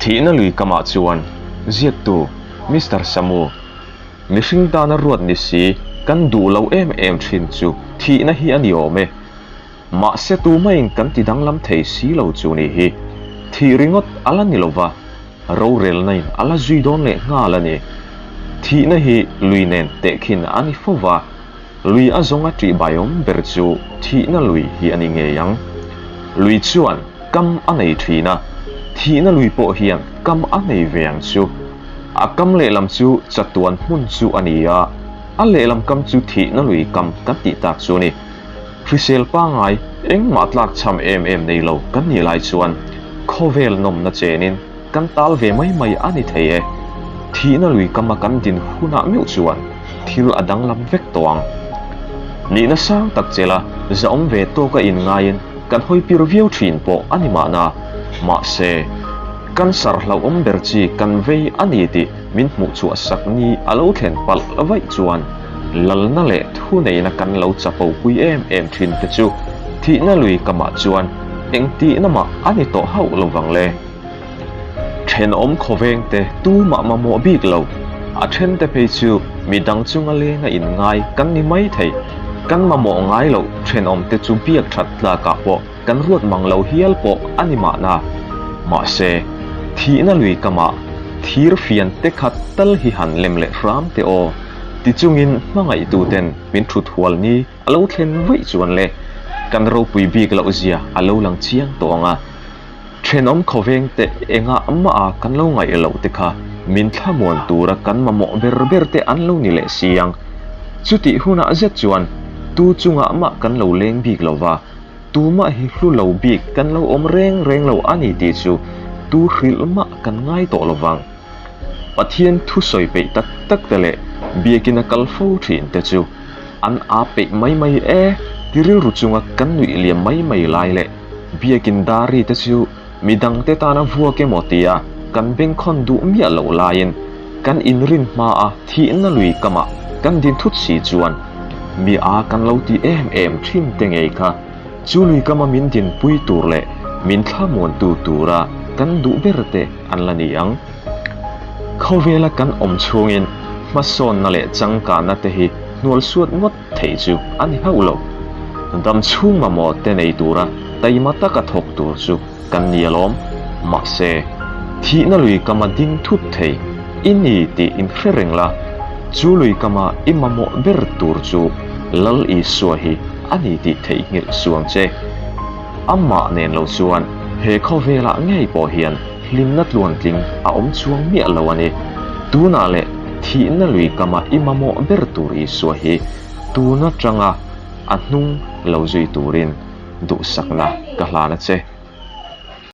Thihna lui kamah chuan ziaktu Mister Samu, mihring tana ruat ni si kan duh lo em em thin chu thihna hi a ni awm e. Mahse tumahin kan ti danglam thei si lo chu ni hi. Thih ringawt a la ni lo va, rorelna in a la zui dawn leh nghal a ni. Thihna hi lui nen tehkhin a ni fo va. Lui a zawnga ṭihbaiawm ber chu thihna lui hi a ni ngei ang. Lui chuan kam a nei ṭhin a, thihna lui pawh hian kam a nei ve ang chu. A kam lehlam chu chatuan hmun chu a ni a, a lehlam kam chu thihna lui kam kan tih tak chu a ni. Hrisel pangngai engmah tlak cham em em nei lo kan nih lai chuan khawvel nawmna chenin Kan tal ve mai mai a ni thei e. Thihna lui kama kan din hunah meuh chuan thil a danglam vek tawh ang. Nihna sang tak chela zahawm ve tawka inngaiin kan hawi pir viau thin pawh a ni mahna. Mahse, cancer hlauhawm ber chi kan vei a ni tih min hmuh chhuah sak ni a lo thlen palh vaih chuan lalna leh thuneihna kan lo chapo pui em em thin te chu thihna lui kamah chuan engtihna mah a ni tawh hauh lo vang le. Thenawm khawvengte tumah mamawh bik lo, a thente phei chu midang chunga lenga inngai kan ni mai thei. Kan mamawh ngai loh thenawmte chu biak that tlakah pawh kan ruat mang lo hial pawh a ni mahna. Mahse, thihna lui kamah thir fian te khat tal hi han lem leh hram teh aw, ti chungin hmangaihtuten min thut hual ni a lo thlen vaih chuan le, kan ropui bik loh zia a lo lang chiang tawh ang a. Thenawm khawveng te engah mah a kan lo ngaih loh te kha min thlamuan tura kan mamawh ber ber te an lo ni leh si ang. Chutih hunah zet chuan tu chungah mah kan lo leng bik lo va, tumah hi hlu lo bik kan lo awm reng reng lo a ni tih chu tu hrilh mah kan ngai tawh lo vang. Pathian thusawi peih tak tak te leh biakin a kal fo thin te chu an aa peih mai mai e ti rilru chunga kan nuih liam mai mai lai leh Biakin Dari te chu midangte tana vuak emaw tia kan bengkhawn duh miah loh laiin kan inrin hmaa thihna lui kamah kan din thut si chuan mi a kan lo ti em em thin te ngei kha chu lui kama min dinpui tur leh min thlamuantu tura kan duh ber te an la ni ang. Khawvela kan awm chhungin hmasawnna leh changkanna te hi hnualsuat ngawt theih chu a ni hauh lo. Dam chhung mamawh te nei tura taima taka thawk tur chu kan ni alawm. Mahse, thihna lui kama ding thut thei i ni tih in hre reng la, chu lui kama i mamawh ber tur chu Lal Isua hi a ni tih theihnghilh suang che. Amah nen lo chuan he khawvelah ngei pawh hian hlimna tluantling a awm chuang miah lo a ni. Tunah leh thihna lui kama i mamawh ber tur Isua hi tun atanga a hnung lo zui turin duhsakna ka hlan a che.